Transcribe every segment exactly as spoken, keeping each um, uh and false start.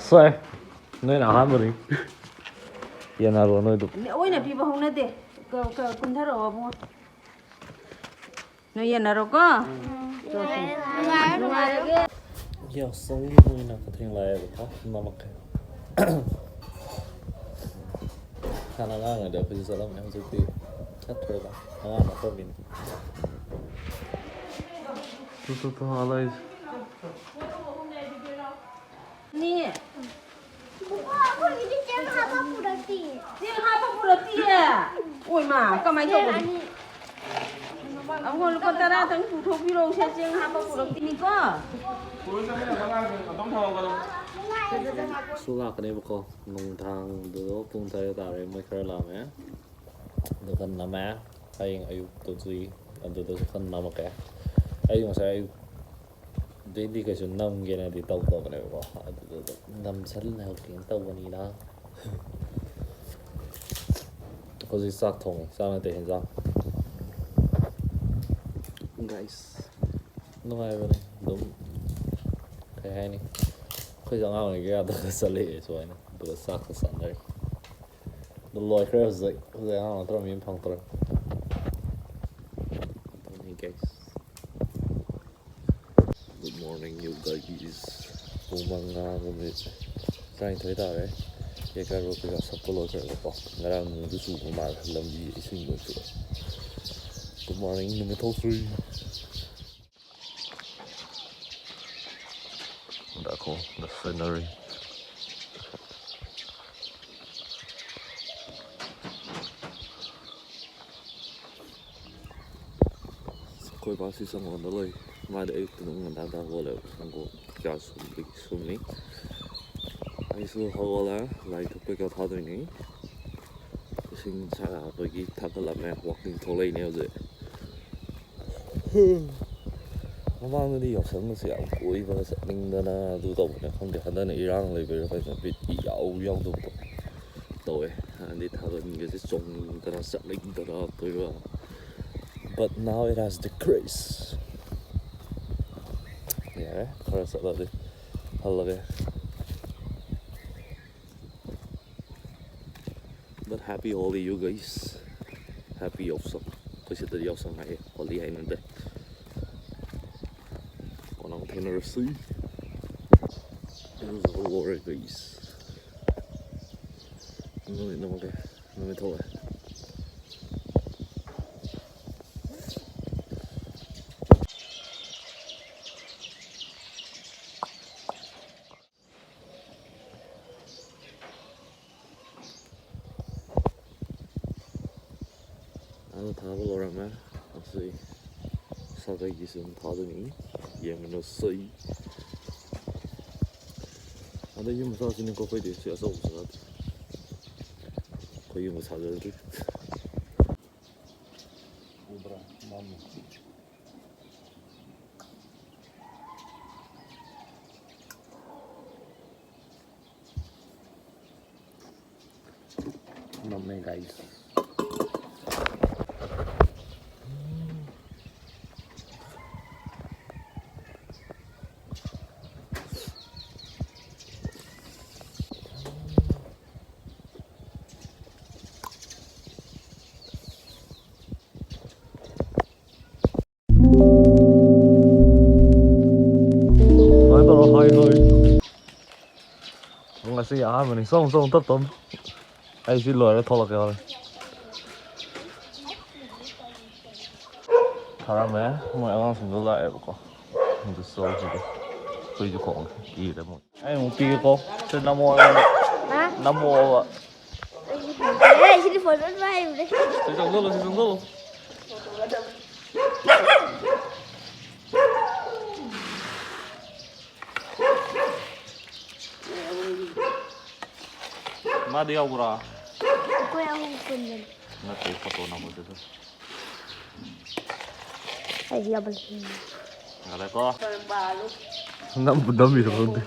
ꯁꯣꯏ꯫ ꯅꯣꯏꯅ ꯑꯍꯥꯟꯕꯅꯤ꯫ ꯌꯦꯟꯅꯔꯣ ꯅꯣꯏꯗꯨ꯫ ꯑꯣꯏꯅ ꯄꯤꯕ ꯍꯧꯅꯗꯦ꯫ ꯀ-, ꯀ-, ꯀꯨꯝꯊꯔꯛꯑꯣ ꯑꯕꯨꯡꯉꯣ꯫ ꯅꯣꯏ ꯌꯦꯟꯅꯔꯣꯀꯣ꯫ ꯌꯥꯎꯁꯪꯒꯤ ꯃꯣꯏꯅ ꯀꯊꯦꯡ ꯂꯥꯛꯑꯦꯕꯀꯣ, ꯃꯃꯛꯈꯩ꯫ ꯍꯥꯟꯅ ꯑꯉꯥꯡꯉꯩꯗ ꯑꯩꯈꯣꯏꯁꯨ ꯆꯠꯂꯝꯃꯦ, ꯍꯧꯖꯤꯛꯇꯤ ꯆꯠꯇ꯭ꯔꯦꯗ꯫ ꯑꯉꯥꯡ ꯅꯠꯇ꯭ꯔꯕꯅꯤꯅ꯫ ꯇꯨ, ꯇꯨ, ꯇꯨ, ꯑꯥ ꯂꯩ꯫ ꯅꯤ꯫ ꯕꯨꯕꯣꯛ, ꯑꯩꯈꯣꯏꯒꯤꯗꯤ ꯆꯦꯡ ꯍꯥꯞꯄ ꯄꯨꯔꯛꯇꯤꯌꯦ꯫ ꯆꯦꯡ ꯍꯥꯞꯄ ꯄꯨꯔꯛꯇꯤꯌꯦ? ꯑꯣꯏꯃꯥ, ꯀꯃꯥꯏ ꯆꯦꯡ ꯇꯧꯕꯅꯣ? ꯑꯅꯤ꯫ ꯑꯃꯨꯛ ꯂꯨꯄꯥ ꯇꯔꯥꯇꯪ ꯄꯨꯊꯣꯛꯄꯤꯔꯛꯎꯁꯦ, ꯆꯦꯡ ꯍꯥꯞꯄ ꯄꯨꯔꯛꯇꯤꯅꯤꯀꯣ꯫ ꯁ꯭ꯀꯨꯜ ꯂꯥꯛꯀꯅꯦꯕꯀꯣ, ꯅꯨꯡꯗꯥꯡꯗꯣ ꯄꯨꯡ ꯇꯔꯦꯠ ꯇꯥꯔꯦ, ꯃꯣꯏ ꯈꯔ ꯂꯥꯛꯑꯝꯃꯦ꯫ ꯑꯗꯨꯒ ꯅꯝꯃꯦ꯫ ꯍꯌꯦꯡ ꯑꯌꯨꯛꯇꯁꯨ ꯑꯗꯨꯗꯁꯨ ꯈꯔ ꯅꯝꯃꯛꯀꯦ꯫ ꯑꯩ ꯉꯁꯥꯏ ꯑꯌꯨꯛ ꯑꯗꯩꯗꯤ ꯀꯩꯁꯨ ꯅꯝꯒꯦꯅꯗꯤ ꯇꯧꯗꯕꯅꯦꯕꯀꯣ, ꯑꯗꯨꯗ ꯑꯗꯨꯝ ꯅꯝꯁꯜꯂꯒꯦꯅ ꯇꯧꯕꯅꯤꯅ꯫ ꯍꯧꯖꯤꯛ ꯆꯥꯛ ꯊꯣꯡꯉꯤ, ꯆꯥꯛ ꯅꯠꯇꯦ, ꯍꯦꯟꯖꯥꯡ꯫ ꯒꯥꯏꯁ, ꯅꯨꯡꯉꯥꯏꯕꯅꯦ ꯑꯗꯨꯝ꯫ ꯀꯩ ꯍꯥꯏꯅꯤ, ꯑꯩꯈꯣꯏꯁꯨ ꯑꯉꯥꯡ ꯑꯣꯏꯔꯤꯉꯩꯗꯒ ꯆꯠꯂꯛꯑꯦ ꯁꯨꯃꯥꯏꯅ, ꯑꯗꯨꯒ ꯆꯥꯛꯀ ꯆꯥꯅꯔꯤ꯫ ꯑꯗꯨ ꯂꯣꯏꯈ꯭ꯔꯦ ꯍꯧꯖꯤꯛ꯫ ꯍꯧꯖꯤꯛ ꯑꯉꯥꯡ ꯅꯠꯇ꯭ꯔ ꯃꯤ ꯑꯃ ꯐꯪꯉꯛꯇ꯭ꯔꯦ꯫ ꯑꯗꯨꯅꯤ ꯒꯥꯏꯁ꯫ Good morning, you guys. ꯄꯨꯡ ꯃꯉꯥ ꯃꯤꯅꯤꯠ ꯇꯔꯥꯅꯤꯊꯣꯏ ꯇꯥꯔꯦ꯫ ꯌꯥꯏꯀꯥꯔꯣ ꯀꯩꯀꯥ ꯁꯛꯄ ꯂꯣꯏꯈ꯭ꯔꯦꯕꯀꯣ꯫ ꯉꯔꯥꯡ ꯅꯣꯡꯁꯨ ꯆꯨꯕ ꯃꯥꯜꯂꯦ, ꯂꯝꯕꯤ ꯏꯁꯤꯡ ꯂꯣꯏ ꯊꯣꯛꯑꯦ꯫ Good morning, ꯅꯨꯃꯤꯠ ꯊꯣꯛꯇ꯭ꯔꯤ꯫ ꯉꯥꯏꯈꯣ, the scenery꯫ ꯑꯩꯈꯣꯏ ꯕꯥꯁꯤ ꯁꯪꯒꯣꯝꯗ ꯂꯩ꯫ ꯃꯥꯗꯤ ꯑꯌꯨꯛꯇ ꯑꯗꯨꯝ ꯉꯟꯇꯥ ꯉꯟꯇꯥ ꯍꯧꯒꯠꯂꯦꯕ, ꯁꯪꯒꯣꯝ ꯀꯌꯥ ꯁꯨꯝꯕꯒꯤ ꯁꯨꯝꯅꯤ꯫ ꯑꯩꯁꯨ ꯍꯧꯒꯠꯂꯦ, ꯂꯥꯏ ꯊꯛꯄꯩ ꯀꯩꯀꯥ ꯊꯥꯗꯣꯏꯅꯤ꯫ ꯏꯁꯤꯡ ꯁꯥꯕꯒꯤ ꯊꯥꯒꯠꯂꯝꯃꯦ, walking ꯊꯣꯛꯂꯛꯏꯅꯦ ꯍꯧꯖꯤꯛ꯫ ꯃꯃꯥꯡꯗꯗꯤ ꯌꯥꯎꯁꯪꯒꯁꯦ ꯌꯥꯝ ꯀꯣꯏꯕ ꯆꯠꯅꯤꯡꯗꯅ ꯑꯗꯨ ꯇꯧꯕꯅꯦ, ꯈꯪꯗꯦ ꯍꯟꯗꯛꯅ ꯏꯔꯥꯡ ꯂꯩꯕꯩꯔꯥ ꯀꯩꯅꯣ ꯕꯤꯠ ꯏꯌꯥꯎ ꯌꯥꯎꯗꯕꯗꯣ ꯇꯧꯋꯦ꯫ ꯍꯥꯟꯅꯗꯤ ꯊꯥꯕꯜꯒꯁꯦ ꯆꯣꯡꯅꯤꯡꯗꯅ ꯆꯠꯅꯤꯡꯗꯅ ꯀꯣꯏꯕ꯫ But now it has decreased. ꯌꯥꯔꯦ, ꯈꯔ ꯆꯠꯂꯗꯤ ꯍꯜꯂꯒꯦ꯫ Happy Holi, you guys. Happy ꯌꯥꯎꯁꯪ꯫ ꯑꯩꯈꯣꯏ ꯁꯤꯗꯗꯤ ꯌꯥꯎꯁꯪ ꯍꯥꯏꯌꯦ, ꯍꯣꯂꯤ ꯍꯥꯏꯅꯗꯦ꯫ ꯀꯣꯟꯅ ꯑꯃꯨꯛ ꯊꯦꯡꯅꯔꯁꯤ꯫ ꯏꯔꯨꯖꯕ ꯂꯣꯏꯔꯦ, guys꯫ ꯅꯨꯃꯤꯠ ꯅꯨꯃꯤꯠ ꯊꯣꯛꯂꯛꯑꯦ꯫ ꯑꯗꯣ ꯊꯥꯕ ꯂꯣꯏꯔꯝꯃꯦ꯫ ꯑꯁꯤ ꯁꯥꯒꯩꯒꯤꯁꯨ ꯑꯗꯨꯝ ꯊꯥꯗꯣꯏꯅꯤ꯫ ꯌꯦꯡꯃꯤꯟꯅꯁꯤ꯫ ꯑꯗ ꯌꯨꯝ ꯃꯆꯥꯁꯤꯅꯦꯀꯣ ꯑꯩꯈꯣꯏꯗꯤ꯫ ꯁꯤ ꯑꯆꯧꯕꯁꯨ ꯅꯠꯇꯦ꯫ ꯑꯩꯈꯣꯏ ꯌꯨꯝ ꯁꯥꯖꯗ꯭ꯔꯤ꯫ ꯎꯕ꯭ꯔꯥ? ꯃꯝꯃꯤ꯫ ꯃꯝꯃꯦ, guys꯫ ꯍꯣꯏ, ꯇꯧꯔꯣ, ꯍꯣꯏ, ꯍꯣꯏ꯫ ꯉꯁꯤ ꯑꯍꯥꯟꯕꯅꯤ꯫ ꯁꯣꯝ, ꯁꯣꯝ, ꯇꯞ ꯇꯞꯅ꯫ ꯑꯩ ꯁꯤ ꯂꯣꯏꯔꯒ ꯊꯣꯛꯂꯛꯀꯦ ꯍꯣꯔꯦꯟ꯫ ꯊꯥꯔꯝꯃꯦ꯫ ꯃꯣꯏ ꯑꯉꯥꯡꯁꯤꯡꯗꯣ ꯂꯥꯛꯑꯦꯕꯀꯣ꯫ ꯑꯗꯨ ꯆꯧꯁꯤꯗꯤ꯫ ꯍꯨꯏꯁꯨ ꯈꯣꯡꯉꯦ꯫ ꯀꯤꯔꯦ ꯃꯣꯏ꯫ ꯑꯩ ꯑꯃꯨꯛ ꯄꯤꯒꯦꯀꯣ꯫ ꯁꯤ ꯅꯝꯃꯣ ꯑꯩꯉꯣꯟꯗ꯫ ꯍꯥ? ꯅꯝꯃꯣꯕ꯫ ꯑꯩ ꯁꯤꯗꯤ ꯐꯣꯟ ꯂꯣꯏ ꯄꯥꯏꯕꯅꯦ꯫ ꯁꯤ ꯆꯪꯁꯜꯂꯣ, ꯁꯤ ꯆꯪꯁꯜꯂꯣ꯫ ꯃꯥꯗꯤ ꯌꯥꯎꯕ꯭ꯔꯥ? ꯑꯩꯈꯣꯏ ꯑꯍꯨꯝ ꯄꯨꯟꯕꯅꯤ꯫ ꯅꯠꯇꯦ, ꯐꯣꯇꯣ ꯅꯝꯕꯗꯨꯗ꯫ ꯑꯩꯁꯨ ꯌꯥꯎꯕ ꯂꯩ꯫ ꯉꯥꯏꯈꯣ꯫ ꯅꯝꯕꯨ ꯅꯝꯃꯤꯔꯣ ꯈꯪꯗꯦ꯫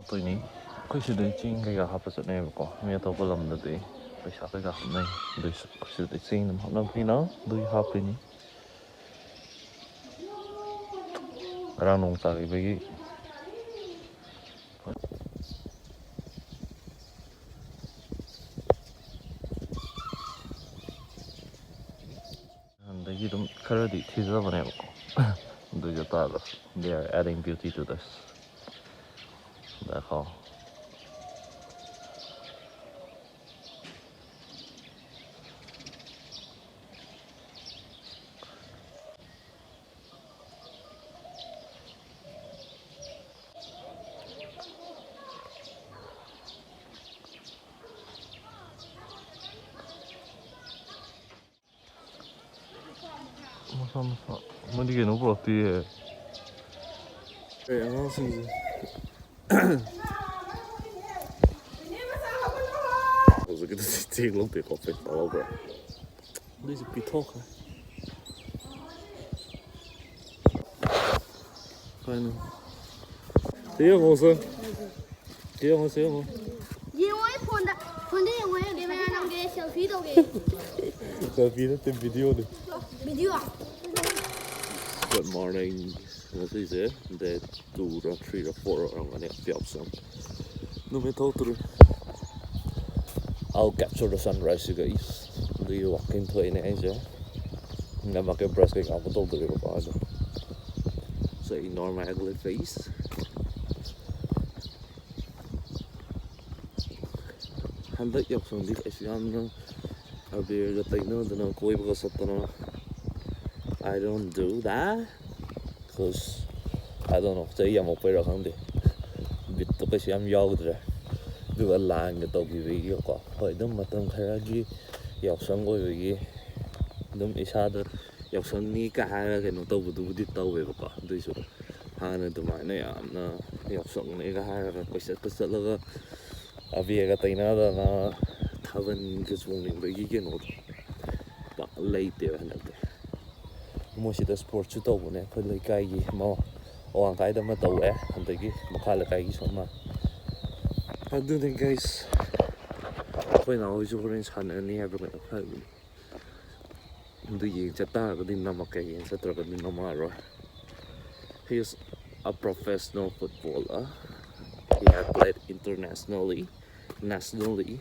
ꯇꯣꯏꯅꯤ꯫ ꯑꯩꯈꯣꯏ ꯁꯤꯗ ꯆꯦꯡ ꯀꯩꯀꯥ ꯍꯥꯞꯄ ꯆꯠꯅꯩꯌꯦꯕꯀꯣ꯫ ꯃꯤ ꯑꯇꯣꯞꯄ ꯂꯝꯗꯗꯤ ꯄꯩꯁꯥ ꯀꯩꯀꯥ ꯍꯥꯞꯅꯩ꯫ ꯑꯗꯨꯏꯁꯨ ꯑꯩꯈꯣꯏ ꯁꯤꯗꯗꯤ ꯆꯦꯡ ꯑꯗꯨꯝ ꯍꯥꯞꯅꯕꯅꯤꯅ ꯑꯗꯨꯒꯤ ꯍꯥꯞꯄꯤꯅꯤ꯫ ꯉꯔꯥꯡ ꯅꯣꯡ ꯇꯥꯈꯤꯕꯒꯤ ꯑꯩꯒꯤ ꯑꯗꯨꯝ ꯈꯔꯗꯤ ꯊꯤꯖꯕꯅꯦꯕꯀꯣ꯫ ꯑꯗꯨ ꯑꯣꯏꯖ ꯇꯥꯔꯒꯁꯨ, they are adding beauty to this. ꯗꯀꯣ꯫ ꯃꯁꯥ ꯃꯁꯥ꯫ ꯃꯣꯏꯗꯤ ꯀꯩꯅꯣ ꯄꯨꯔꯛꯇꯦꯌꯦ꯫ ꯑꯦ, ꯑꯉꯥꯡꯁꯤꯡꯁꯦ꯫ ꯍꯧꯖꯤꯛꯀꯤꯗꯨꯗꯤ ꯆꯦꯡ ꯂꯧꯗꯦꯀꯣ, ꯄꯩꯁꯥ ꯂꯧꯕ꯭ꯔꯥ? ꯑꯗꯨꯏꯁꯨ ꯄꯤꯊꯣꯛꯈ꯭ꯔꯦ꯫ ꯀꯩꯅꯣ? ꯁꯤ ꯌꯦꯡꯉꯣ, ꯁꯦ꯫ ꯁꯤ ꯌꯦꯡꯉꯣ, ꯁꯤ ꯌꯦꯡꯉꯣ꯫ ꯌꯦꯡꯉꯣ, ꯑꯩ ꯐꯣꯟꯗ, ꯐꯣꯟꯗ ꯌꯦꯡꯉꯣ, ꯑꯩ ꯀꯦꯃꯦꯔꯥ ꯅꯝꯒꯦ, ꯁꯦꯜꯐꯤ ꯇꯧꯒꯦ꯫ ꯁꯦꯜꯐꯤ ꯅꯠꯇꯦ, ꯚꯤꯗꯤꯑꯣꯅꯤ꯫ ꯚꯤꯗꯤꯑꯣ? Good morning. ꯉꯁꯤꯁꯦ date two ꯔ three ꯔ four ꯔ ꯑꯣꯏꯔꯝꯒꯅꯤ, ꯌꯥꯎꯁꯪ ꯅꯨꯃꯤꯠ ꯊꯣꯛꯇ꯭ꯔꯤ꯫ I'll capture the sunrise, you guys. ꯑꯗꯨꯒꯤ walking ꯊꯣꯛꯏꯅꯦ ꯑꯩꯁꯦ꯫ ꯅꯝꯃꯛꯀꯦ, brush ꯀꯩꯀꯥ ꯑꯝꯇ ꯇꯧꯗ꯭ꯔꯤꯕꯀꯣ ꯑꯗꯣ꯫ So, ignore my ugly face. ꯍꯟꯗꯛ ꯌꯥꯎꯁꯪꯗꯤ ꯀꯩꯁꯨ ꯌꯥꯝꯅ ꯑꯕꯦꯔꯒ ꯇꯩꯅꯗꯅ ꯀꯣꯏꯕꯒ ꯆꯠꯇꯅ, I don't do that. Cause, I don't know, ꯆꯍꯤ ꯌꯥꯝꯃꯛꯄꯩꯔꯥ ꯈꯪꯗꯦ, ꯕꯤꯠꯇꯣ ꯀꯩꯁꯨ ꯌꯥꯝ ꯌꯥꯎꯗ꯭ꯔꯦ꯫ ꯑꯗꯨꯒ ꯂꯥꯟꯒ ꯇꯧꯈꯤꯕꯒꯤꯀꯣ, ꯍꯣꯏ, ꯑꯗꯨꯝ ꯃꯇꯝ ꯈꯔꯒꯤ ꯌꯥꯎꯁꯪ ꯑꯣꯏꯕꯒꯤ ꯑꯗꯨꯝ ꯏꯁꯥꯗ ꯌꯥꯎꯁꯪꯅꯤ ꯀ ꯍꯥꯏꯔꯒ ꯀꯩꯅꯣ ꯇꯧꯕꯗꯨꯕꯨꯗꯤ ꯇꯧꯋꯦꯕꯀꯣ꯫ ꯑꯗꯨꯏꯁꯨ ꯍꯥꯟꯅ ꯑꯗꯨꯃꯥꯏꯅ ꯌꯥꯝꯅ ꯌꯥꯎꯁꯪꯅꯤꯒ ꯍꯥꯏꯔꯒ ꯀꯣꯏꯆꯠꯀ ꯆꯠꯂꯒ ꯑꯕꯦꯔꯒ ꯇꯩꯅꯗꯅ ꯊꯥꯕꯜꯒ ꯆꯣꯡꯅꯤꯡꯕꯒꯤ ꯀꯩꯅꯣꯗꯣ ꯄꯥꯛ ꯂꯩꯇꯦꯕ ꯍꯟꯗꯛꯇꯤ꯫ ꯃꯣꯏꯁꯤꯗ sports ꯁꯨ ꯇꯧꯕꯅꯦ ꯑꯩꯈꯣꯏ ꯂꯩꯀꯥꯏꯒꯤ ꯑꯃ, ꯑꯋꯥꯡ ꯀꯥꯏꯗ ꯑꯃ ꯇꯧꯋꯦ, ꯑꯗꯒꯤ ꯃꯈꯥ ꯂꯩꯀꯥꯏꯒꯤꯁꯨ ꯑꯃ꯫ ꯑꯗꯨꯅꯤ guys, ꯑꯩꯈꯣꯏ ꯅꯥꯎꯍꯣꯏꯁꯨ ꯍꯣꯔꯦꯟ ꯁꯥꯟꯅꯅꯤ ꯍꯥꯏꯕ꯭ꯔꯥ ꯀꯩꯅꯣ ꯍꯥꯏꯕꯅꯤ꯫ ꯑꯗꯨ ꯌꯦꯡ ꯆꯠ ꯇꯥꯔꯒꯗꯤ ꯅꯝꯃꯛꯀꯦ, ꯌꯦꯡ ꯆꯠꯇ꯭ꯔꯒꯗꯤ ꯅꯝꯃꯛꯑꯔꯣꯏ꯫ He is a professional footballer. He had played internationally, nationally.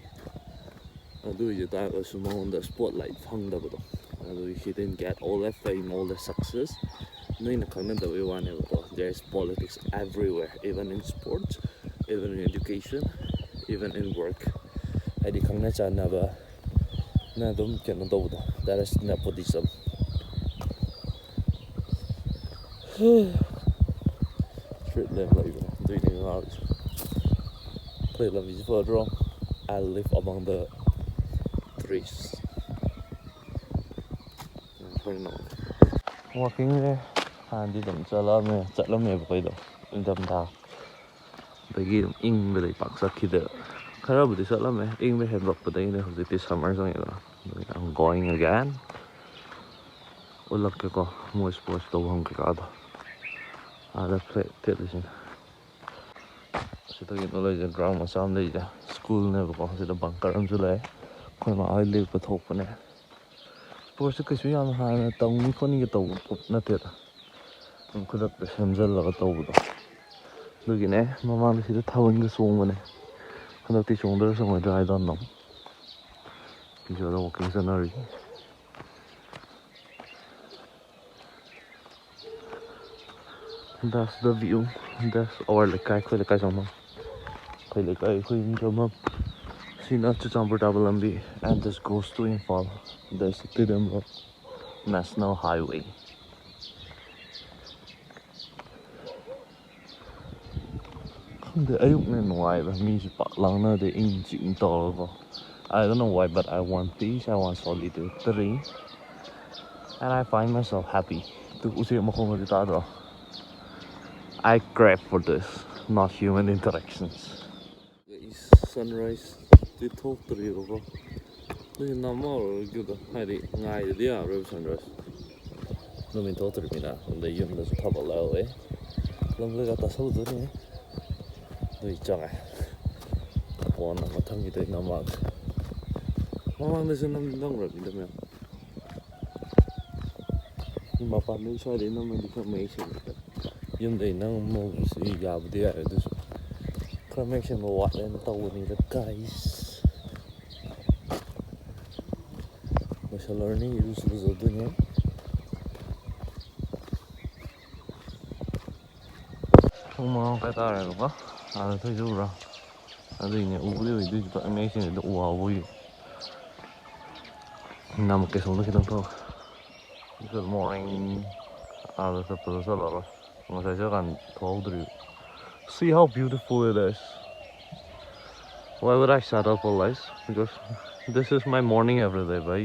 ꯑꯗꯨ ꯑꯣꯏꯖ ꯇꯥꯔꯒꯁꯨ ꯃꯉꯣꯟꯗ spotlight ꯐꯪꯗꯕꯗꯣ, ꯑꯗꯨꯒꯤ he didn't get all the fame, all the success. ꯅꯣꯏꯅ ꯈꯪꯅꯗꯕꯩ ꯋꯥꯅꯦꯕꯀꯣ. There is politics everywhere, even in sports, even in education, even in work. ꯍꯥꯏꯗꯤ ꯈꯪꯅ ꯆꯥꯟꯅꯕ ꯅ ꯑꯗꯨꯝ ꯀꯩꯅꯣ ꯇꯧꯕꯗꯣ, that is nepotism. Street lamp ꯂꯩꯕꯅꯦ, ꯑꯗꯨꯏꯅꯦ ꯉꯥꯎꯔꯤꯁꯦ. ꯑꯩꯈꯣꯏ ꯂꯝꯕꯤꯁꯦ ꯐꯗ꯭ꯔꯣ? I live among the trees. ꯋꯥꯛꯀꯤꯡꯁꯦ ꯍꯥꯟꯅꯗꯤ ꯑꯗꯨꯝ ꯆꯠꯂꯝꯃꯦ ꯆꯠꯂꯝꯃꯦꯕ ꯑꯩꯈꯣꯏꯗꯣ, ꯏꯪꯊꯝꯊꯥ ꯑꯗꯒꯤ ꯑꯗꯨꯝ ꯏꯪꯕꯗꯩ ꯄꯥꯛ ꯆꯠꯈꯤꯗꯦ꯫ ꯈꯔꯕꯨꯗꯤ ꯆꯠꯂꯝꯃꯦ, ꯏꯪꯕ ꯍꯦꯟꯗꯣꯛꯄꯗꯒꯤꯅꯦ ꯍꯧꯖꯤꯛꯇꯤ summer ꯆꯪꯉꯛꯑꯦꯗꯅ꯫ ꯑꯗꯨꯅ I'm going again. ꯎꯠꯂꯛꯀꯦꯀꯣ, ꯃꯣꯏ sports ꯇꯧꯐꯝ ꯀꯩꯀꯥꯗꯣ꯫ ꯑꯥꯗ flag ꯊꯦꯠꯂꯤꯁꯤꯅ꯫ ꯁꯤꯗ ꯀꯩꯅꯣ ꯂꯩꯁꯦ, ground ꯃꯆꯥ ꯑꯃ ꯂꯩꯁꯦ, schoolꯅꯦꯕꯀꯣ꯫ ꯁꯤꯗ bunker ꯑꯃꯁꯨ ꯂꯩ꯫ ꯑꯩꯈꯣꯏ ꯃꯥ ꯍꯣꯏ ꯂꯦꯛꯄ ꯊꯣꯛꯄꯅꯦ꯫ Sportsꯁꯦ ꯀꯩꯁꯨ ꯌꯥꯝ ꯍꯥꯟꯅ ꯇꯧꯅꯤ ꯈꯣꯠꯅꯤꯒ ꯇꯧꯕ ꯄꯣꯠ ꯅꯠꯇꯦꯗ꯫ ꯑꯗꯨꯝ ꯈꯨꯗꯛꯇ ꯁꯦꯝꯖꯤꯜꯂꯒ ꯇꯧꯕꯗꯣ꯫ ꯑꯗꯨꯒꯤꯅꯦ ꯃꯃꯥꯡꯗ ꯁꯤꯗ ꯊꯥꯕꯜꯒ ꯆꯣꯡꯕꯅꯦ꯫ ꯍꯟꯗꯛꯇꯤ ꯆꯣꯡꯗꯣꯏꯔꯥ ꯆꯣꯡꯉꯣꯏꯗꯣꯏꯔꯥ, I don't know꯫ ꯁꯤꯗ walking ꯆꯠꯅꯔꯤ꯫ That's the view. That's our ꯂꯩꯀꯥꯏ, ꯑꯩꯈꯣꯏ ꯂꯩꯀꯥꯏ ꯆꯪꯐꯝ꯫ ꯑꯩꯈꯣꯏ ꯂꯩꯀꯥꯏ, ꯑꯩꯈꯣꯏ ꯌꯨꯝ ꯆꯪꯐꯝ꯫ ꯁꯤꯅ ꯆꯨꯔꯆꯥꯟꯄꯨꯔ ꯇꯥꯕ ꯂꯝꯕꯤ, and this goes to Imphal. That's the Tiddim Road National Highway. ꯈꯪꯗꯦ, ꯑꯌꯨꯛꯅ ꯅꯨꯡꯉꯥꯏꯕ, ꯃꯤꯁꯨ ꯄꯥꯛ ꯂꯥꯡꯅꯗꯦ, ꯏꯪ ꯆꯤꯛꯅ ꯇꯧꯔꯒꯀꯣ꯫ I don't know why, but I want peace, I want solitude. And I find myself happy. Two, ꯎꯆꯦꯛ ꯃꯈꯣꯟꯒꯗꯤ ꯇꯥꯗ꯭ꯔꯣ? I crave for this, not human interactions. Sunrise ꯗꯤ ꯊꯣꯛꯇ꯭ꯔꯤꯕꯀꯣ꯫ ꯑꯗꯨꯒꯤ ꯅꯝꯃꯔꯣꯏꯒꯦꯗ, ꯍꯥꯏꯗꯤ ꯉꯥꯏꯗꯗꯤ ꯌꯥꯔꯔꯣꯏꯕ sunrise꯫ ꯅꯨꯃꯤꯠ ꯊꯣꯛꯇ꯭ꯔꯤꯕꯅꯤꯅ꯫ ꯑꯗꯩ ꯌꯨꯝꯗꯁꯨ ꯊꯕꯛ ꯂꯩꯍꯧꯋꯦ꯫ ꯂꯝ ꯀꯩꯀꯥ ꯇꯥꯁꯜꯂꯨꯗꯣꯏꯅꯤ꯫ ꯑꯗꯨꯏ ꯆꯪꯉꯦ꯫ ꯀꯣꯟꯅ ꯃꯊꯪꯒꯤꯗ ꯑꯣꯏꯅ ꯅꯝꯃꯛꯑꯒꯦ꯫ ꯃꯃꯥꯡꯗꯁꯨ ꯅꯝꯗꯤ ꯅꯝꯈ꯭ꯔꯕꯅꯤꯗ ꯃꯌꯥꯝ꯫ ꯃꯄꯥꯟꯗꯩ ꯁ꯭ꯋꯥꯏꯗꯩ ꯅꯝꯃꯗꯤ ꯈꯔ ꯃꯌꯦꯛ ꯁꯦꯡꯉꯦ꯫ ꯌꯨꯝꯗꯩ ꯅꯝꯃꯕꯨꯗꯤ ꯌꯥꯕꯨꯗꯤ ꯌꯥꯏ, ꯑꯗꯨꯁꯨ ꯈꯔ ꯃꯌꯦꯛ ꯁꯦꯡꯕ ꯋꯥꯠꯂꯦꯅ ꯇꯧꯕꯅꯤꯗ, guys꯫ ꯑꯗꯣ ꯁꯦꯂꯔꯅꯤ ꯏꯔꯨꯁꯨ ꯂꯨꯖꯗꯣꯏꯅꯦ꯫ ꯄꯨꯡ ꯃꯉꯥ ꯃꯈꯥꯏ ꯇꯥꯔꯦꯕꯀꯣ꯫ ꯑꯥꯗ ꯊꯣꯏꯖꯨꯕ꯭ꯔꯣ? ꯑꯗꯨꯏꯅꯦ ꯎꯕꯨꯗꯤ ꯎꯏ, ꯑꯗꯨꯏꯁꯨ ꯐꯖꯅ ꯃꯌꯦꯛ ꯁꯦꯡꯅ ꯎ ꯍꯧꯕꯒꯤ꯫ ꯅꯝ ꯀꯩꯁꯣꯝꯗ ꯈꯤꯇꯪ ꯊꯣꯛ꯫ Good morning. ꯑꯥꯗ ꯆꯠꯄꯗ ꯆꯠꯂꯔꯣꯏ꯫ ꯉꯁꯥꯏ ꯆꯠꯀꯥꯟ ꯊꯣꯛꯍꯧꯗ꯭ꯔꯤ꯫ See how beautiful it is. Why would I settle for less? Because this is my morning every day, bhai.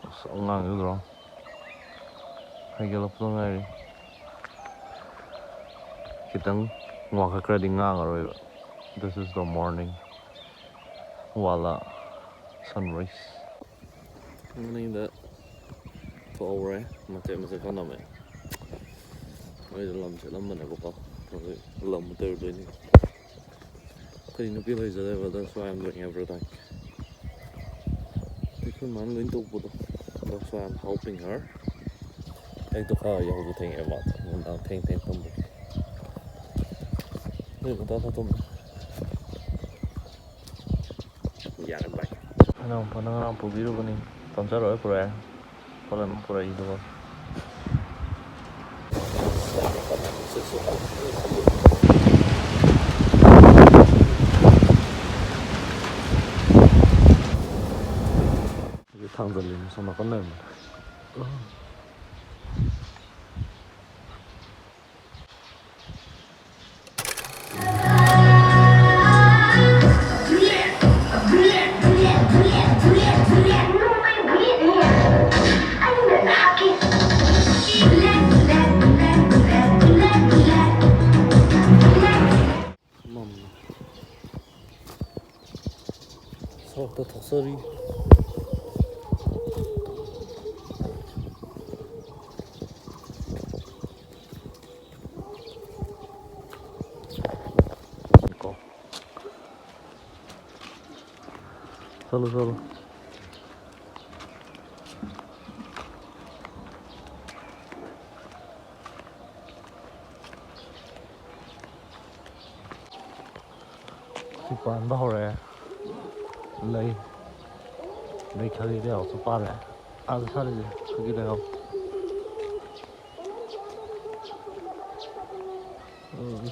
ꯑꯁ, ꯑꯉꯥꯡꯗꯨꯗ꯭ꯔꯣ? ꯍꯥꯏꯒꯠꯂꯛꯄꯗ ꯉꯥꯏꯔꯤ꯫ ꯈꯤꯇꯪ ꯋꯥꯡꯈꯠꯈ꯭ꯔꯗꯤ ꯉꯥꯡꯉꯔꯣꯏꯕ꯫ This is the morning. Wallah sunrise. ꯃꯅꯤꯡꯗ ꯊꯣꯛꯍꯧꯔꯦ, ꯃꯆꯦꯠ ꯃꯆꯦꯠ ꯈꯔ ꯅꯝꯃꯦ꯫ ꯃꯣꯏꯗꯣ ꯂꯝ ꯆꯠꯂꯝꯕꯅꯦꯕꯀꯣ, ꯍꯧꯖꯤꯛ ꯂꯝ ꯇꯧꯔꯨꯗꯣꯏꯅꯤ꯫ ꯑꯩꯈꯣꯏ ꯅꯨꯄꯤ ꯂꯩꯖꯗꯦꯕ, that's why I'm doing everything. ꯑꯩꯈꯣꯏ ꯃꯥꯅ ꯂꯣꯏ ꯇꯧꯕꯗꯣ, that's why I'm helping her. ꯑꯌꯨꯛꯇ ꯈꯔ ꯌꯥꯍꯧꯁꯨ ꯊꯦꯡꯉꯦ ꯃꯥꯗꯣ, ꯅꯨꯡꯗꯥꯡ ꯊꯦꯡ ꯊꯦꯡ ꯇꯨꯝꯕꯒꯤ꯫ ꯑꯌꯨꯛ ꯉꯟꯇꯥ ꯈꯔ ꯇꯨꯝꯃꯦ꯫ ꯌꯥꯔꯦ ꯚꯥꯏ꯫ ꯏꯅꯥꯎꯄꯥꯅ ꯉꯔꯥꯡ ꯄꯨꯕꯤꯔꯨꯕꯅꯤ, ꯄꯝꯆꯔ ꯑꯣꯏꯜ ꯄꯨꯔꯛꯑꯦ꯫ ꯄꯣꯠꯂꯝ ꯄꯨꯔꯛꯏꯗꯨꯕꯨ꯫ ꯊꯥꯡꯖꯜꯂꯤꯅꯦ ꯁꯣꯝ ꯅꯥꯀꯟ ꯂꯩꯔꯝꯕꯗꯣ꯫ ꯃꯝꯃꯦ꯫ ꯁꯣꯔꯣꯛꯇ ꯊꯣꯛꯆꯔꯤ꯫ ꯀꯣ꯫ ꯆꯠꯂꯣ, ꯆꯠꯂꯣ꯫ ꯁꯤ ꯄꯥꯟꯕ ꯍꯧꯔꯛꯑꯦ꯫ ꯂꯩ꯫ ꯂꯩ ꯈꯥꯒꯤ ꯂꯩꯍꯥꯎꯁꯨ ꯄꯥꯜꯂꯦ꯫ ꯑꯥꯗ ꯁꯥꯠꯂꯤꯁꯦ ꯈꯥꯒꯤ ꯂꯩꯍꯥꯎ꯫ ꯎꯝ꯫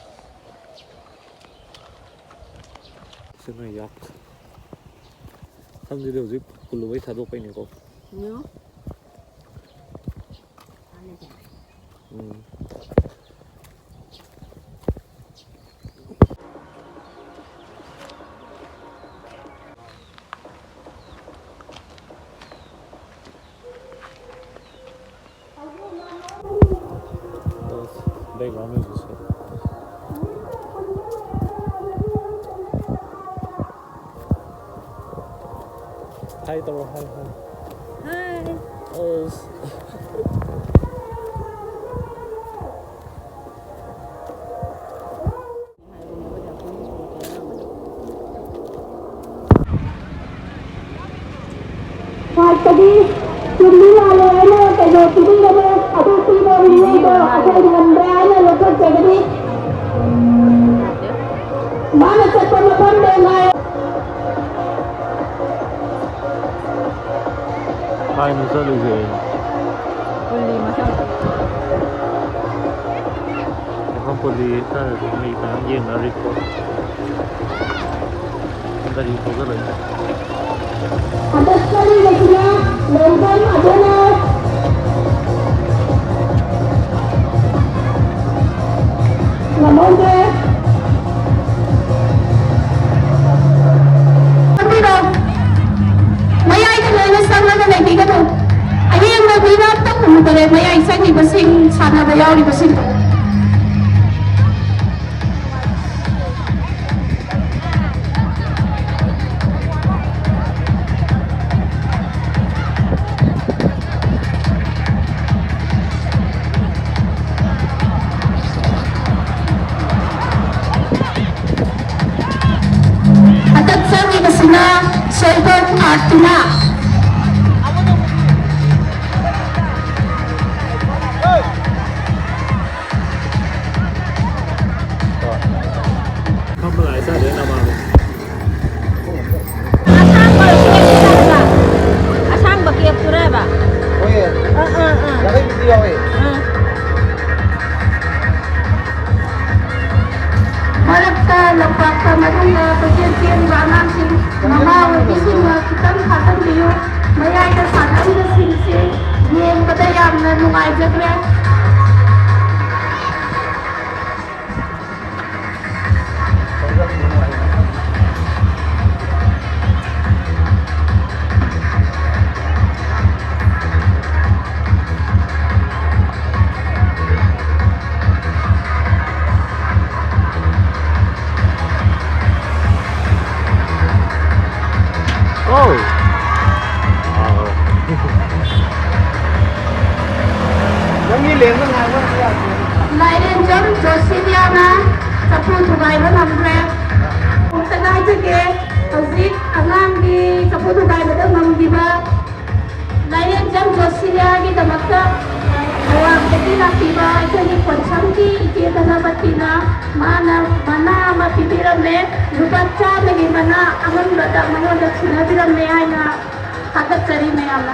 ꯁꯤꯅ ꯌꯥꯛ꯫ ꯁꯝꯁꯤꯗꯤ ꯍꯧꯖꯤꯛ ꯄꯨꯜꯂꯨꯕꯩ ꯊꯥꯗꯣꯛꯄꯩꯅꯤꯀꯣ꯫ ꯎꯝ꯫ ꯎꯝ꯫ Background music ꯁꯦ꯫ Hi ꯇꯧꯔꯣ, hi, hi. Hi. ꯑꯁ꯫ ꯍꯥꯠꯄꯒꯤ ꯆꯨꯝꯃꯤ ꯂꯥꯜꯂꯦ ꯍꯥꯏꯅ ꯀꯩꯅꯣ ꯄꯤꯕꯤꯔꯕ ꯑꯗꯨ ꯄꯤꯕ ꯃꯤꯑꯣꯏꯗꯣ ꯑꯩꯈꯣꯏ ꯉꯝꯕ꯭ꯔꯥ ꯍꯥꯏꯅ ꯂꯧꯊꯣꯛꯆꯒꯅꯤ꯫ ꯃꯥꯅ ꯆꯠꯄ ꯃꯐꯝꯗ ꯉꯥꯏ꯫ ꯀꯥꯏꯅꯣ ꯆꯠꯂꯤꯁꯦ? ꯄꯨꯜꯂꯤ ꯃꯊꯛ꯫ ꯃꯐꯝ ꯄꯨꯜꯂꯤ ꯍꯥꯏꯇꯥꯔꯗꯤ ꯃꯩ ꯇꯥꯡ ꯌꯦꯡꯅꯔꯤꯀꯣ꯫ ꯒꯥꯔꯤ ꯊꯧꯖꯜꯂꯛꯏꯁꯦ꯫ ꯍꯟꯗꯛ ꯆꯠꯂꯤꯕꯁꯤꯅ ꯂꯣꯡꯐꯝ ꯑꯗꯨꯅ ꯉꯝꯍꯧꯗ꯭ꯔꯦ꯫ ꯆꯪꯕꯤꯔꯣ꯫ ꯃꯌꯥꯏꯗ ꯂꯣꯏꯅ ꯆꯪꯂꯒ ꯂꯩꯕꯤꯒꯅꯨ꯫ ꯑꯌꯦꯡꯕ ꯃꯤꯅ ꯑꯝꯇ ꯎꯗꯔꯦ ꯃꯌꯥꯏ ꯆꯪꯉꯤꯕꯁꯤꯡ, ꯁꯥꯟꯅꯕ ꯌꯥꯎꯔꯤꯕꯁꯤꯡꯗꯣ꯫ ꯍꯟꯗꯛ ꯆꯪꯉꯤꯕꯁꯤꯅ ꯁꯣꯏꯕꯝ ꯑꯥꯔꯠꯇꯨꯅ꯫ ꯐꯝꯕ ꯂꯥꯛꯑꯦ, ꯆꯥꯗꯣꯏ ꯅꯃꯥꯡꯗ꯫ ꯂꯝꯄꯥꯛꯇ ꯃꯅꯨꯡꯗ ꯀꯣꯏꯆꯦꯟ ꯆꯦꯟꯕ ꯑꯉꯥꯡꯁꯤꯡ, ꯃꯃꯥ ꯑꯣꯏꯕꯤꯁꯤꯡꯅ ꯈꯤꯇꯪ ꯐꯥꯖꯟꯕꯤꯌꯨ꯫ ꯃꯌꯥꯏꯗ ꯁꯥꯟꯅꯔꯤꯕꯁꯤꯡꯁꯤ ꯌꯦꯡꯕꯗ ꯌꯥꯝꯅ ꯅꯨꯡꯉꯥꯏꯖꯈ꯭ꯔꯦ꯫ ꯑꯧ꯫ ꯑꯧ꯫ ꯅꯪꯒꯤ ꯂꯦꯡꯕ ꯉꯥꯏꯕ ꯑꯝꯇ ꯌꯥꯗꯦ꯫ ꯂꯥꯏꯔꯦꯟꯖꯝ ꯖꯣꯁꯤꯂꯤꯌꯥꯅ ꯆꯐꯨ ꯊꯨꯒꯥꯏꯕ ꯉꯝꯈ꯭ꯔꯦ꯫ ꯑꯃꯨꯛꯇ ꯉꯥꯏꯖꯒꯦ꯫ ꯍꯧꯖꯤꯛ ꯑꯉꯥꯡꯒꯤ ꯆꯐꯨ ꯊꯨꯒꯥꯏꯕꯗ ꯉꯝꯈꯤꯕ ꯂꯥꯏꯔꯦꯟꯖꯝ ꯖꯣꯁꯤꯂꯤꯌꯥꯒꯤꯗꯃꯛꯇ ꯊꯧꯕꯥꯜꯗꯒꯤ ꯂꯥꯛꯄꯤꯕ ꯑꯩꯈꯣꯏꯒꯤ ꯈꯣꯟꯁꯝꯒꯤ ꯏꯆꯦ ꯙꯅꯄꯇꯤꯅ ꯃꯥꯅ ꯃꯅꯥ ꯑꯃ ꯄꯤꯕꯤꯔꯝꯃꯦ꯫ ꯂꯨꯄꯥ ꯆꯥꯝꯃꯒꯤ ꯃꯅꯥ ꯑꯃꯟꯕꯗ ꯃꯉꯣꯟꯗ ꯁꯤꯟꯅꯕꯤꯔꯝꯃꯦ ꯍꯥꯏꯅ ꯊꯥꯒꯠꯆꯔꯤ ꯃꯌꯥꯝꯅ꯫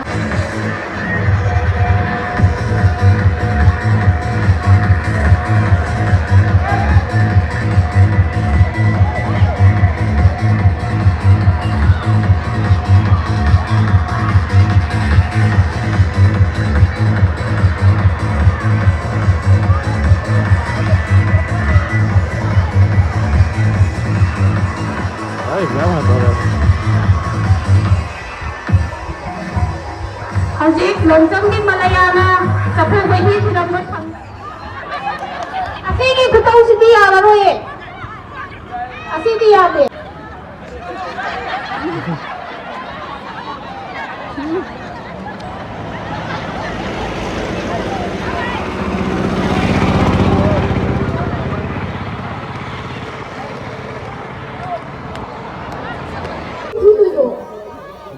ꯍꯧꯖꯤꯛ ꯂꯣꯟꯆꯝꯒꯤ ꯃꯂꯌꯥꯅ ꯆꯐꯨ ꯃꯍꯤ ꯊꯤꯔꯝꯕ ꯐꯪ-, ꯑꯁꯤꯒꯤ ꯈꯨꯇꯧꯁꯤꯗꯤ ꯌꯥꯔꯔꯣꯏꯌꯦ꯫ ꯑꯁꯤꯗꯤ ꯌꯥꯗꯦ꯫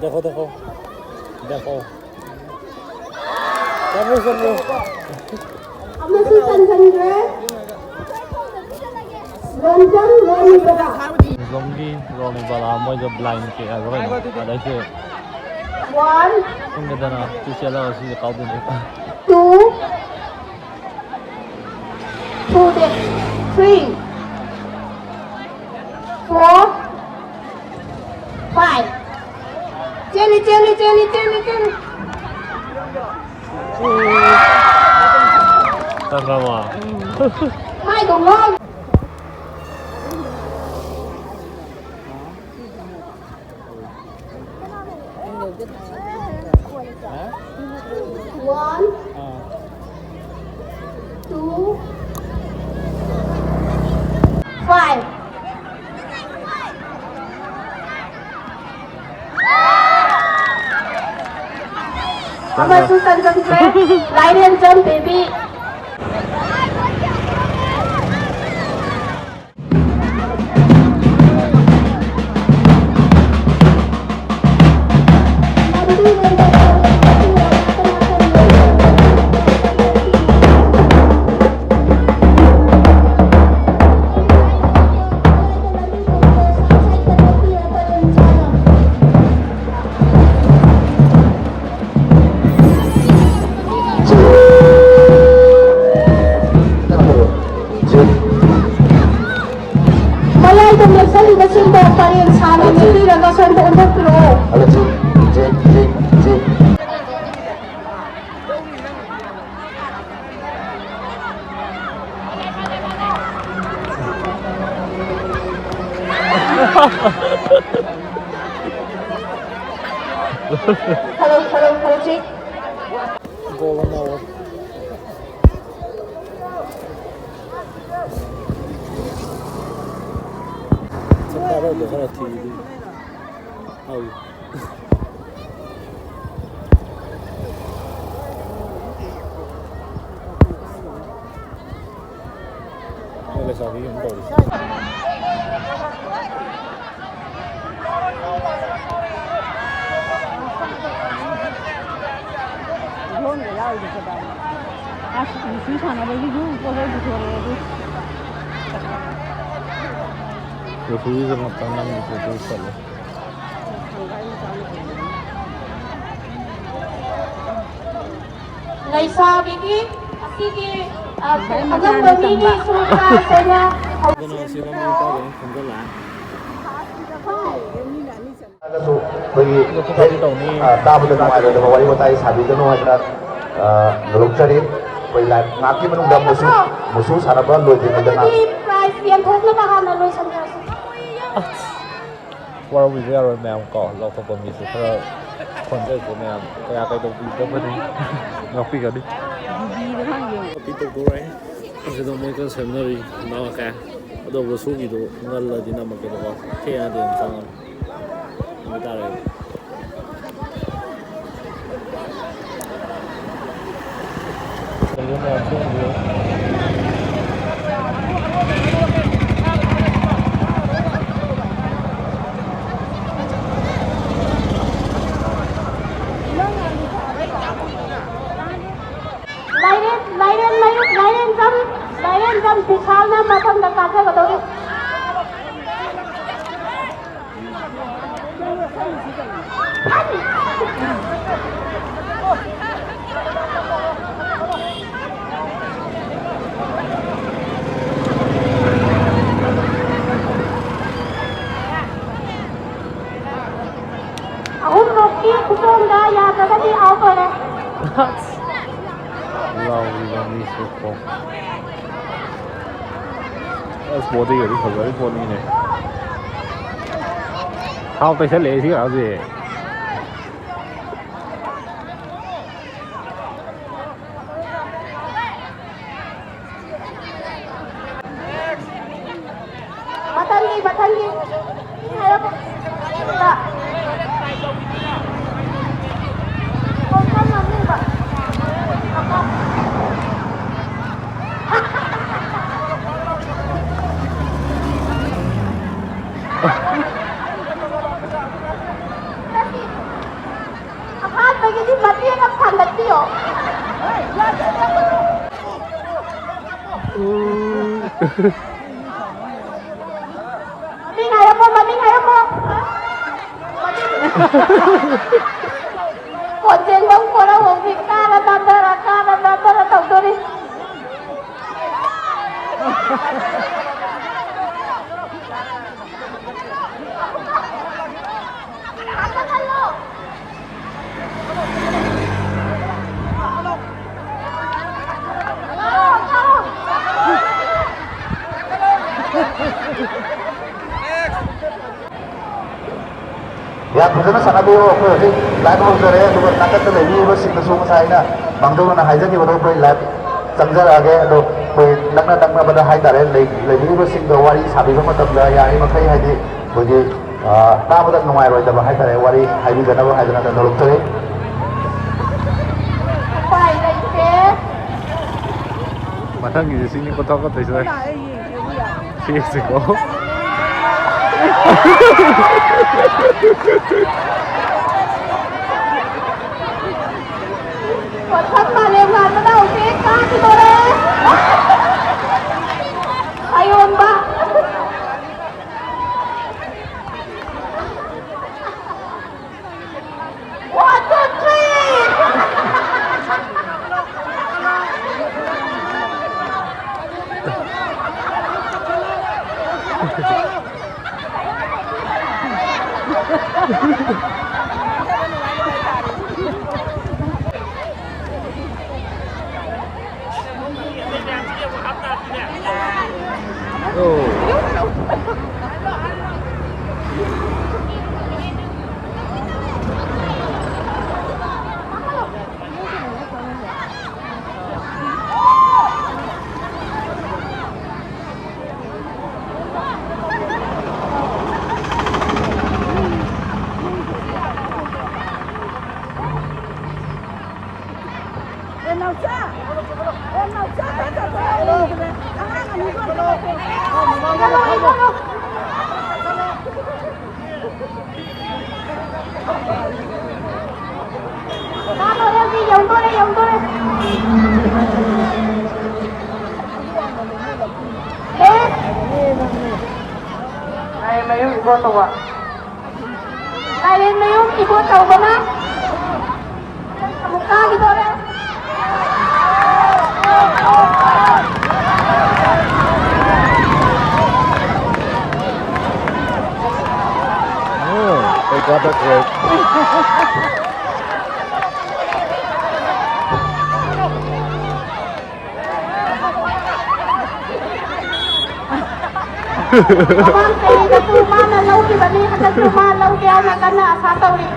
देखो, देखो, देखो। ꯆꯠꯂꯨ, ꯆꯠꯂꯨ꯫ ꯑꯃꯁꯨ ꯆꯟꯁꯤꯟꯈ꯭ꯔꯦ꯫ ꯔꯣꯟꯖꯝ ꯔꯣꯅꯤꯕꯂꯥ꯫ ꯔꯣꯝꯒꯤ ꯔꯣꯅꯤꯕꯂꯥ ꯃꯣꯏꯗꯣ blind kick ꯍꯥꯏꯕ꯭ꯔꯥ ꯀꯩꯅꯣ? ꯑꯗꯩꯁꯦ One꯫ ꯈꯪꯗꯦꯗꯅ ꯁꯤ ꯆꯦꯜꯂꯒ ꯁꯤꯁꯦ ꯀꯥꯎꯗꯣꯏꯅꯦ꯫ Two꯫ Two ꯗꯦ꯫ Three꯫ Four, five. ꯆꯦꯜꯂꯤ, ꯆꯦꯜꯂꯤ, ꯆꯦꯜꯂꯤ, ꯆꯦꯜꯂꯤ, ꯆꯦꯜꯂꯤ꯫ ꯆꯪꯈ꯭ꯔꯕꯣ? ꯃꯥꯏꯗꯣ ꯉꯥꯎ꯫ One, two, five. ꯑꯃꯁꯨ ꯆꯟꯖꯟꯈ꯭ꯔꯦ꯫ ꯂꯥꯏꯔꯦꯟꯖꯝ ꯕꯦꯕꯤ꯫ ꯃꯌꯥꯏꯗ ꯂꯦꯞꯆꯔꯤꯕꯁꯤꯡꯗꯣ ꯄꯔꯦꯡ ꯁꯥꯅ ꯂꯦꯞꯄꯤꯔꯒ ꯁꯣꯝꯗ ꯑꯣꯟꯊꯣꯛꯄꯤꯔꯛꯑꯣ꯫ Hello, hello, hello, check. Goal ꯑꯃ ꯑꯣꯏ꯫ ꯆꯠꯄ ꯑꯔꯣꯏꯕ ꯈꯔ ꯊꯤꯔꯤ꯫ ꯑꯧ꯫ ꯅꯣꯏ ꯂꯩꯁꯥꯕꯤ ꯑꯃ ꯇꯧꯔꯤ꯫ ꯏꯔꯣꯟꯕ ꯌꯥꯎꯔꯤꯗꯣ ꯀꯗꯥꯏꯅꯣ? ꯑꯁ, ꯅꯨꯄꯤ ꯁꯥꯟꯅꯕꯒꯤꯁꯨ ꯄꯣꯠ ꯂꯣꯏ ꯄꯨꯊꯣꯔꯛꯑꯦ ꯑꯗꯨ꯫ ꯔꯦꯐ꯭ꯔꯤꯒꯤ ꯆꯪꯉꯛꯄ ꯅꯪꯒꯤ ꯐꯣꯇꯣ ꯆꯠꯂꯦ꯫ ꯂꯩꯁꯥꯕꯤꯒꯤ ꯑꯁꯤꯒꯤ, ꯑ, ꯑꯉꯝꯕ ꯃꯤꯒꯤ ꯁꯨꯔꯨꯡ ꯀꯥꯁꯦꯅ ꯑꯗꯨꯅ ꯁꯤ ꯃꯃꯥ ꯃꯄꯥꯒ ꯑꯃꯨꯛ ꯈꯣꯝꯖꯤꯜꯂꯛꯑꯦ꯫ ꯍꯥꯏꯔꯒꯁꯨ ꯑꯩꯈꯣꯏꯒꯤ ꯂꯧꯊꯣꯛ ꯇꯧꯅꯤ꯫ ꯑ, ꯇꯥꯕꯗ ꯅꯨꯡꯉꯥꯏꯔꯣꯏꯗꯕ ꯋꯥꯔꯤ ꯋꯥꯇꯥꯏ ꯁꯥꯕꯤꯒꯅꯨ ꯍꯥꯏꯗꯅ, ꯑ, ꯅꯣꯂꯨꯛꯆꯔꯤ꯫ ꯑꯩꯈꯣꯏ ꯂꯥꯏ ꯉꯥꯏꯍꯥꯛꯀꯤ ꯃꯅꯨꯡꯗ ꯃꯨꯁꯨ, ꯃꯨꯁꯨ ꯁꯥꯟꯅꯕ ꯂꯣꯏꯗ꯭ꯔꯤꯉꯩꯗ ꯉꯥꯏꯍꯥꯛ꯫ ꯑꯗꯨꯗꯤ prize ꯌꯦꯟꯊꯣꯛꯅꯕ ꯍꯥꯟꯅ ꯂꯣꯏꯁꯟꯈ꯭ꯔꯁꯤ꯫ ꯑꯁ! ꯋꯥꯔꯧꯕꯤꯕ ꯌꯥꯔꯣꯏ ꯃꯌꯥꯝ ꯀꯣ, ꯂꯧꯊꯣꯛꯄ ꯃꯤꯁꯦ ꯈꯔ ꯈꯣꯟꯖꯩꯀꯣ ꯃꯌꯥꯝ, ꯀꯌꯥ ꯀꯩꯗꯧꯕꯤꯗꯕꯅꯤ ꯉꯥꯛꯄꯤꯒꯅꯤ꯫ ꯀꯣꯄꯤ ꯇꯧꯗꯣꯔꯦ꯫ ꯑꯁꯤꯗ ꯃꯣꯏ ꯀꯟꯅ ꯁꯦꯝꯅꯔꯤ꯫ ꯅꯥꯃꯀꯦ꯫ ꯑꯗꯣ ꯃꯨꯁꯨꯒꯤꯗꯣ ꯉꯜꯂꯗꯤ ꯅꯝꯃꯛꯀꯦꯕꯀꯣ꯫ ꯊꯦꯡꯉꯗꯤ ꯑꯗꯨꯝ ꯆꯪꯉꯅꯤ꯫ ꯅꯨꯃꯤꯠ ꯇꯥꯔꯦ꯫ ꯂꯥꯏꯔꯦꯟ, ꯂꯥꯏꯔꯦꯟ ꯃꯌꯨꯝ, ꯂꯥꯏꯔꯦꯟꯖꯝ, ꯂꯥꯏꯔꯦꯟꯖꯝ ꯕꯤꯁꯥꯜꯅ ꯃꯊꯪꯗ ꯀꯥꯖꯒꯗꯧꯔꯤ꯫ ꯑꯍꯨꯝꯂꯛꯀꯤ ꯈꯨꯗꯣꯡꯗ ꯌꯥꯗ꯭ꯔꯒꯗꯤ out ꯑꯣꯏꯔꯦ꯫ ꯂꯥꯎꯔꯤꯕ ꯃꯤꯁꯦ ꯀꯣ꯫ ꯑꯁ, ꯕꯣꯗꯤꯒꯗꯤ ꯐꯖꯔꯤ ꯄꯣꯠꯅꯤꯅꯦ꯫ ꯊꯥꯎ ꯇꯩꯁꯜꯂꯛꯑꯦ ꯁꯤ ꯉꯥꯏꯍꯥꯛꯁꯦ꯫ ꯃꯊꯪꯒꯤ, ꯃꯊꯪꯒꯤ꯫ ꯑꯍꯥꯟꯕꯒꯤꯗꯤ ꯃꯇꯦꯛ ꯑꯃ ꯊꯥꯡꯒꯠꯄꯤꯌꯣ꯫ ꯃꯃꯤꯡ ꯍꯥꯏꯔꯝꯃꯣ, ꯃꯃꯤꯡ ꯍꯥꯏꯔꯝꯃꯣ꯫ ꯀꯣꯟꯖꯦꯡꯕꯝ ꯀꯣꯔꯧꯍꯧꯕꯤ ꯀꯥꯔ ꯅꯥꯟꯊꯔ, ꯀꯥꯔ ꯅꯥꯟꯊꯔ ꯇꯧꯗꯣꯔꯤ꯫ ꯌꯥꯝ ꯐꯖꯅ ꯁꯥꯟꯅꯕꯤꯌꯨ꯫ ꯑꯩꯈꯣꯏ ꯍꯧꯖꯤꯛ ꯂꯥꯏꯞ ꯍꯧꯖꯔꯦ, ꯑꯗꯨꯒ ꯅꯥꯀꯟꯗ ꯂꯩꯕꯤꯔꯤꯕꯁꯤꯡꯅꯁꯨ ꯉꯁꯥꯏ ꯑꯩꯅ ꯃꯥꯡꯖꯧꯅꯅ ꯍꯥꯏꯖꯈꯤꯕꯗꯣ ꯑꯩꯈꯣꯏ ꯂꯥꯏꯞ ꯆꯪꯖꯔꯛꯑꯒꯦ꯫ ꯑꯗꯣ ꯑꯩꯈꯣꯏ ꯅꯛꯅ ꯅꯛꯅꯕꯗ ꯍꯥꯏꯇꯥꯔꯦ, ꯂꯩ-, ꯂꯩꯕꯤꯔꯤꯕꯁꯤꯡꯗꯣ ꯋꯥꯔꯤ ꯁꯥꯕꯤꯕ ꯃꯇꯝꯗ ꯌꯥꯔꯤꯃꯈꯩ ꯍꯥꯏꯗꯤ ꯑꯩꯈꯣꯏꯒꯤ, ꯑ, ꯇꯥꯕꯗ ꯅꯨꯡꯉꯥꯏꯔꯣꯏꯗꯕ ꯍꯥꯏꯇꯥꯔꯦ, ꯋꯥꯔꯤ ꯍꯥꯏꯕꯤꯗꯅꯕ ꯍꯥꯏꯗꯅ ꯅꯣꯂꯨꯛꯆꯔꯤ꯫ ꯎꯄꯥꯏ ꯂꯩꯇꯦ꯫ ꯃꯊꯪꯒꯤꯁꯦ ꯁꯤꯅꯤ ꯄꯣꯊꯣꯛꯀꯠꯇꯣꯏꯁꯦ꯫ ꯁꯤꯁꯤꯀꯣ꯫ ꯄꯣꯠꯁꯛ ꯃꯥꯂꯦꯝ ꯉꯥꯟꯕꯅ ꯍꯧꯖꯤꯛ ꯀꯥꯈꯤꯗꯣꯔꯦ꯫ ꯑꯌꯣꯟꯕ꯫ One, two, three. ꯌꯧꯗꯣꯔꯦ, ꯌꯧꯗꯣꯔꯦ꯫ ꯑꯦ? ꯂꯥꯏꯔꯦꯟꯃꯌꯨꯝ ꯏꯕꯣꯇꯣꯝꯕ꯫ ꯂꯥꯏꯔꯦꯟꯃꯌꯨꯝ ꯏꯕꯣꯇꯣꯝꯕꯅ ꯑꯃꯨꯛ ꯀꯥꯈꯤꯗꯣꯔꯦ꯫ Oh, they got that right. ꯃꯃꯥꯡ ꯆꯍꯤꯗꯁꯨ ꯃꯥꯅ ꯂꯧꯈꯤꯕꯅꯤ, ꯍꯟꯗꯛꯁꯨ ꯃꯥ ꯂꯧꯒꯦ ꯍꯥꯏꯅ ꯀꯟꯅ ꯑꯁꯥ ꯇꯧꯔꯤ꯫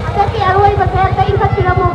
ꯍꯟꯗꯛꯀꯤ ꯑꯔꯣꯏꯕꯁꯦ ꯑꯝꯇ ꯏꯟꯈꯠꯄꯤꯔꯝꯃꯣ꯫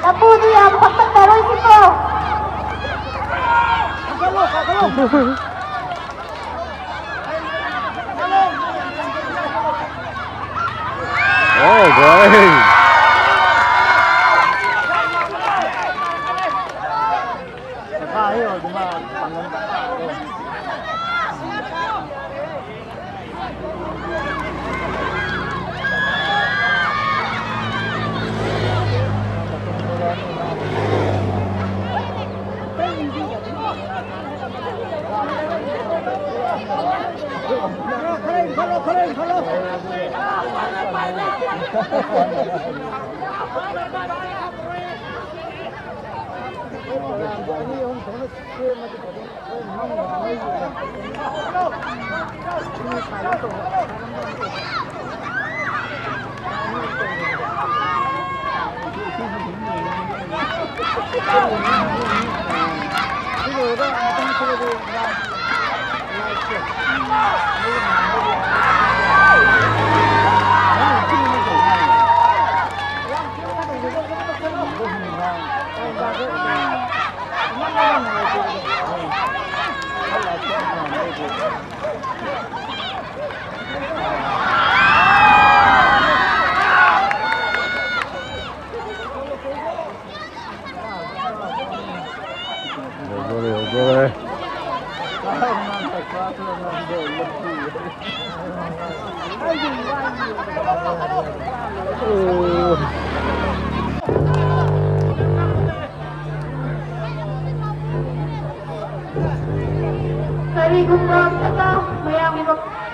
ꯂꯐꯨꯗꯨ ꯌꯥꯝ ꯐꯀꯠꯅꯔꯣꯏꯁꯤꯀꯣ꯫ ꯑꯣ, ꯚꯥꯏ꯫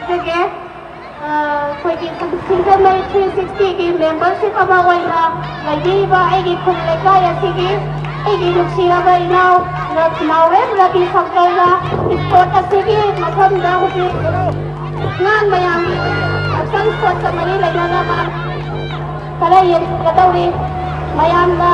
ꯍꯥꯏꯖꯒꯦ꯫ ꯑ, ꯑꯩꯈꯣꯏꯒꯤ ꯁꯤꯡꯖꯃꯩ three sixty ꯒꯤ membership ꯑꯃ ꯑꯣꯏꯅ ꯂꯩꯕꯤꯔꯤꯕ ꯑꯩꯒꯤ ꯈꯨꯜ ꯂꯩꯀꯥꯏ ꯑꯁꯤꯒꯤ ꯑꯩꯒꯤ ꯅꯨꯡꯁꯤꯔꯕ ꯏꯅꯥꯎ ꯔ-, ꯅꯥꯎꯔꯦꯝ ꯔꯕꯤ ꯁꯪꯀꯔꯅ sport ꯑꯁꯤꯒꯤ ꯃꯐꯝꯗ ꯍꯧꯖꯤꯛ ꯑꯉꯥꯡ ꯃꯌꯥꯝꯒꯤ ꯍꯛꯆꯥꯡ sportꯀ ꯃꯔꯤ ꯂꯩꯅꯅ ꯃꯥ ꯈꯔ ꯌꯦꯡꯁꯤꯟꯒꯗꯧꯔꯤ꯫ ꯃꯌꯥꯝꯅ